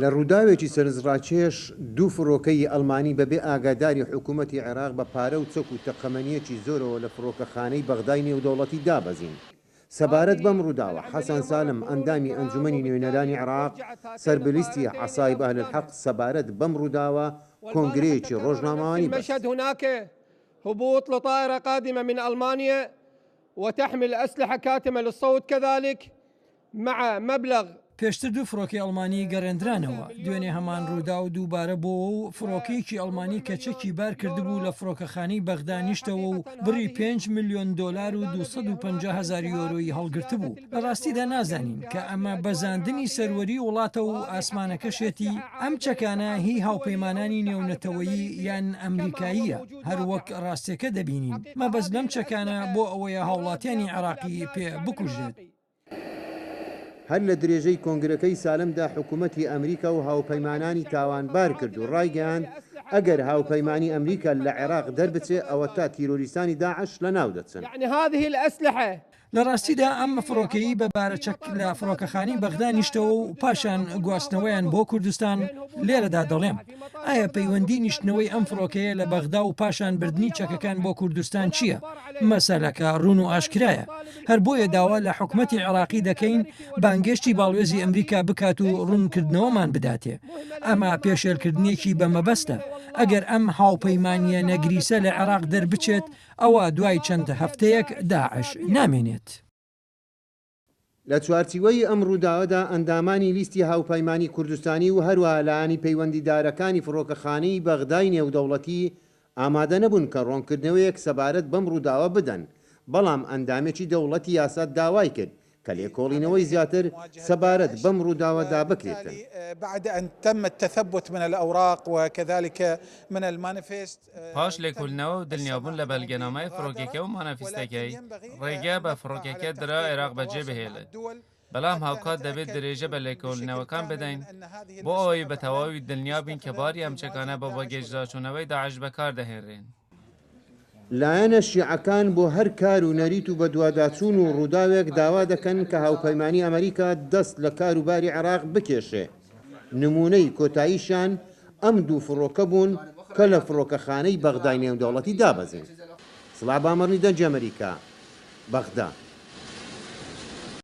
لە ڕووداوێکی سەرنجڕاکێش دوو فڕۆکەی ئەڵمانی بەبێ ئاگاداری حکوومەتی عێراق بە پارە و چەک و تەقەمەنییەکی زۆرەوە لە فڕۆکەخانەی بەغدای نێودەوڵەتی دابەزین. سەبارەت بەم ڕووداوە، حەسەن سالم، ئەندامی ئەنجومەنی نوێنەرانی عێراق سەر بە لیستی عەسایب ئەهل الحەق سەبارەت بەم ڕووداوە کۆنگرەیەکی ڕۆژنامەوانی بەست. پێشتر دوو فڕۆکەی ئەڵمانی گەڕێندرانەوە، دوێنێ هەمان ڕووداو دووبارە بۆوە و فڕۆکەیەکی ئەڵمانی کە چەکی بار کردبوو لە فڕۆکەخانەی بەغدا نیشتەوە و بڕی پێنج ملیۆن دۆلار و 250 هەزار یۆرۆی هەڵگرتبوو. لە ڕاستیدا نازانین کە ئەمە بەزاندنی سەروەری وڵاتە و ئاسمانەکەشێتی، ئەم چەکانە هی هاوپەیمانانی نێونەتەوەیی یان ئەمریکاییە، هەر وەک ڕاستیەکە دەبینین مەبەست لەم چەکانە بۆ ئەوەیە هاوڵاتیانی عێراقی پێ بکوژرێت. هەر لە درێژەی کۆنگرەکەی سالمدا حکومەتی ئەمریکا و هاوپەیمانانی تاوانبار کرد و ڕایگەیاند ئەگەر هاوپەیمانی ئەمریکا لە عێراق دەربچێ ئەوەتا تیرۆریستانی داعش لەناو دەچن. لە ڕاستیدا ئەم فڕۆکەی بە بارە چەک لە فڕۆکەخانەی بەغدا نیشتەوە و پاشان گواستنەوەیان بۆ کوردستان، لێرەدا دەڵێم ئایا پەیوەندی نیشتنەوەی ئەم فڕۆکەیە لە بەغدا و پاشان بردنی چەکەکان بۆ کوردستان چییە؟ مەسەلەکە ڕوون و ئاشکرایە. هەر بۆیە داوا لە حکومەتی عێراقی دەکەین بانگێشتی باڵوێزی ئەمریکا بکات و ڕوونکردنەوەمان بداتێ. ئەمە پێشێلکردنێکی بە مەبەستە. ئەگەر ئەم هاوپەیمانییە نەگریسە لە عێراق دەربچێت، ئەوا دوای چەند هەفتەیەک داعش نامێنێت. لە چوارچیوەی ئەم ڕووداوەدا ئەندامانی لیستی هاوپەیمانی کوردستانی و هەروەها لایەنی پەیوەندیدارەکانی فڕۆکەخانەی بەغدای نێودەوڵەتی ئامادە نەبوون کە ڕۆنکردنەوەیەک سەبارەت بەم ڕووداوە بدەن، بەڵام ئەندامێکی دەوڵەتی یاسا داوای کرد کە لێکۆڵینەوەی زیاتر سەبارەت بەم ڕووداوەدا بکرێتن. پاش لێکۆڵینەوە و دڵنیابوون لە بەڵگەنامەی فڕۆکەکە و مانەفیستەکەی، ڕێگە بە فڕۆکەکە درا عێراق بەجێبهێڵێت. بەڵام هاوکات دەبێت درێژە بە لێکۆڵینەوەکان بدەین بۆ ئەوەی بە تەواوی دڵنیا بین کە باری ئەم چەکانە بۆ بەگژداچوونەوەی داعش بەکاردەهێنرێن. لایەنە شیعەکان بۆ هەر کار و نەریت و بەدواداچوون و ڕووداوێک داوا دەکەن کە هاوپەیمانی ئەمریکا دەست لە کار و باری عێراق بکێشێ، نموونەی کۆتاییشیان ئەم دوو فڕۆکە بوون کە لە فڕۆکەخانەی بەغدای نێودەوڵەتی دابەزین. سڵاح بامەڕنی دەنگی ئەمریکا، بەغدا.